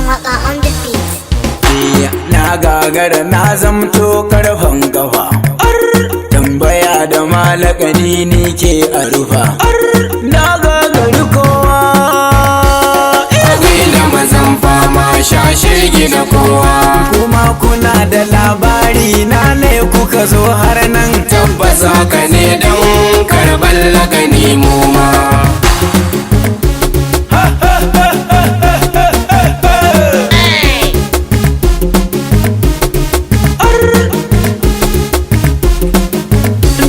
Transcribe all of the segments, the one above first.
Waka on the beat. Na gagara na zamto karfan kafa. Tambaya da malakani ni ke a rufa. Na gagari kowa. Da mazan fama shashe gina kowa. Kuma kuna da labari na ne kuka zo har nan. Tabbas haka ne don karɓar lagani mu ma.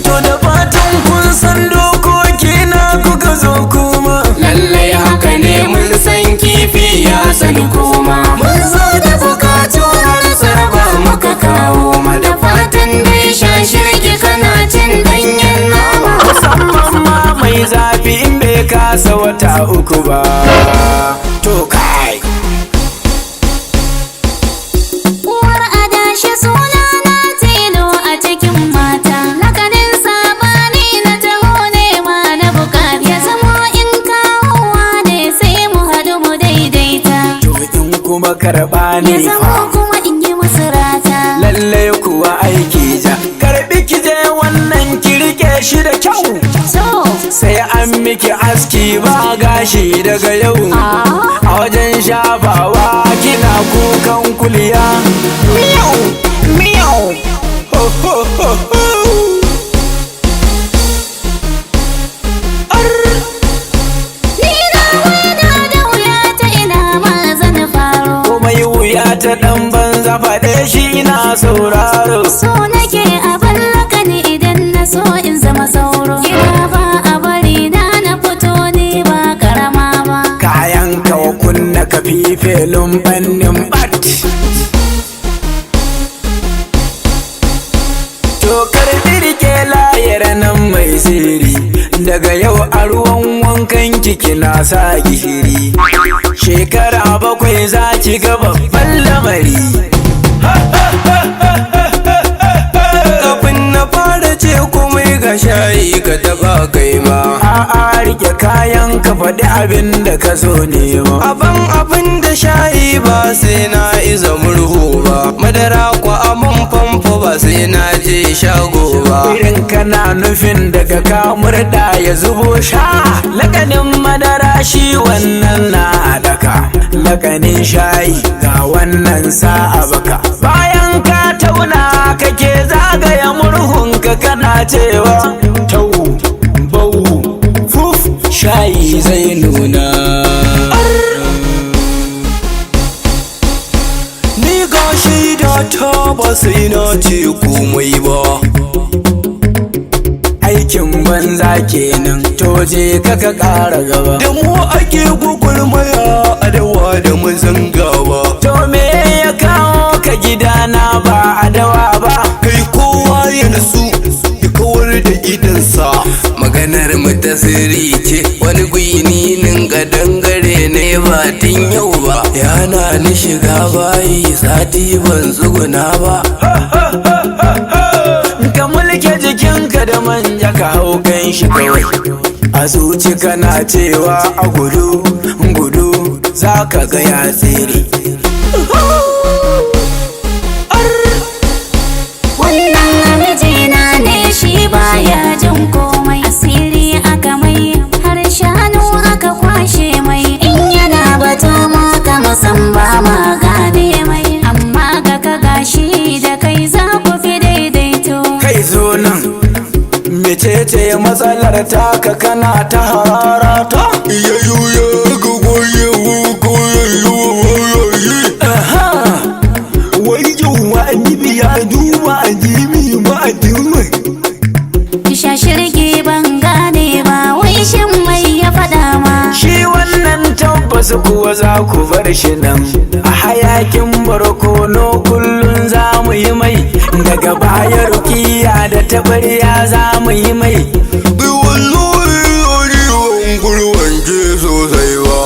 To da fatan kun san dokoki na kuka zo kuma. Lallai haka ne, mun san kifi ya sani koma. Mun zo da bukatu har tsaraba muka kawo ma, da fatan dai shashirki kana cin danyen nama. Musamman ma mai zafi in bai kasa wata 3 ba. To kai. Uwar adashi suna na tilo a cikin mata. Lakanin sabani na taho nema na bukata. Ya zamo in kawowa ne sai mu haɗu mu daidaita. To in kuma karɓa ne Ya zamo fa. kuma in yi musu rata. Lallai kuwa aiki ja. Karɓi ki je wannan ki rike shi da kyau. So, Sai an miki aski ba gashi daga yau. A wajen shafawa kina kukan kuliya. Miyau, miyau. Ho, ho, ho, ho. Ni na wada da wuya ta ina ma zan faro. Komai wuya ta ɗan banza faɗe shi ina sauraro. So nake a ballaka ni idan na so in zama sauro. Gida ba a bari na na fito ne ba karama ba. Kayan kawa kunna ka fife lumbannin bat. To karɓi rike layar nan mai sirri. Daga yau a ruwan wankan kiki na sa gishiri. Shekara 7 za ki ga babban lamari. Kafin na fara ce komai ga shayi ka taba kai ma. A'a rike kayan ka faɗi abin da ka zo nema. Aban abin da shayi ba sai na iza murhu ba. Madara kwa aman famfo ba sai na je shago ba. Irin kana nufin daga ka murda ya zubo sha. Lakanin madara shi wannan na daka. Lakanin shayi ga wannan sa'a baka. Bayan ka tauna kake zagaya murhunka kana cewa tau bau fuf shayi zai nuna. Ni ga shaida ta ba sai na ce komai ba. Aikin banza kenan to je ka ka ƙara gaba. Da mu ake gwagwarmaya adawa da mazan gawa. To me ya kawo ka gidana ba adawa ba? Kai kowa ya nasu ya kawar da idansa. Maganar mu ta sirri ce, wani gwininin kadangare ne ba tun yau ba. Yana ni shiga bayi sati ban tsuguna ba. Ka mulke jikinka da manja ka hau kan shi kawai. A zuci kana cewa a gudu gudu za ka ga ya tsere. Wannan mijina ne shi baya jin komai. Asiri aka mai har shanu aka kwashe mai. In yana batu ma ka musan ba ma gane mai. Amma ga ka gashi da kai za ku fi daidaito. Kai zo nan, mecece matsalar taka kana ta hararata? Sha shirgi ban gane ba wai shin mai ya faɗa ma. Shi wannan tabbas kuwa za ku bar shi nan. A hayakin barkono kullum za mu yi mai. Daga baya rukiya da tabarya za mu yi mai. Wallahi, gurwance sosai ba.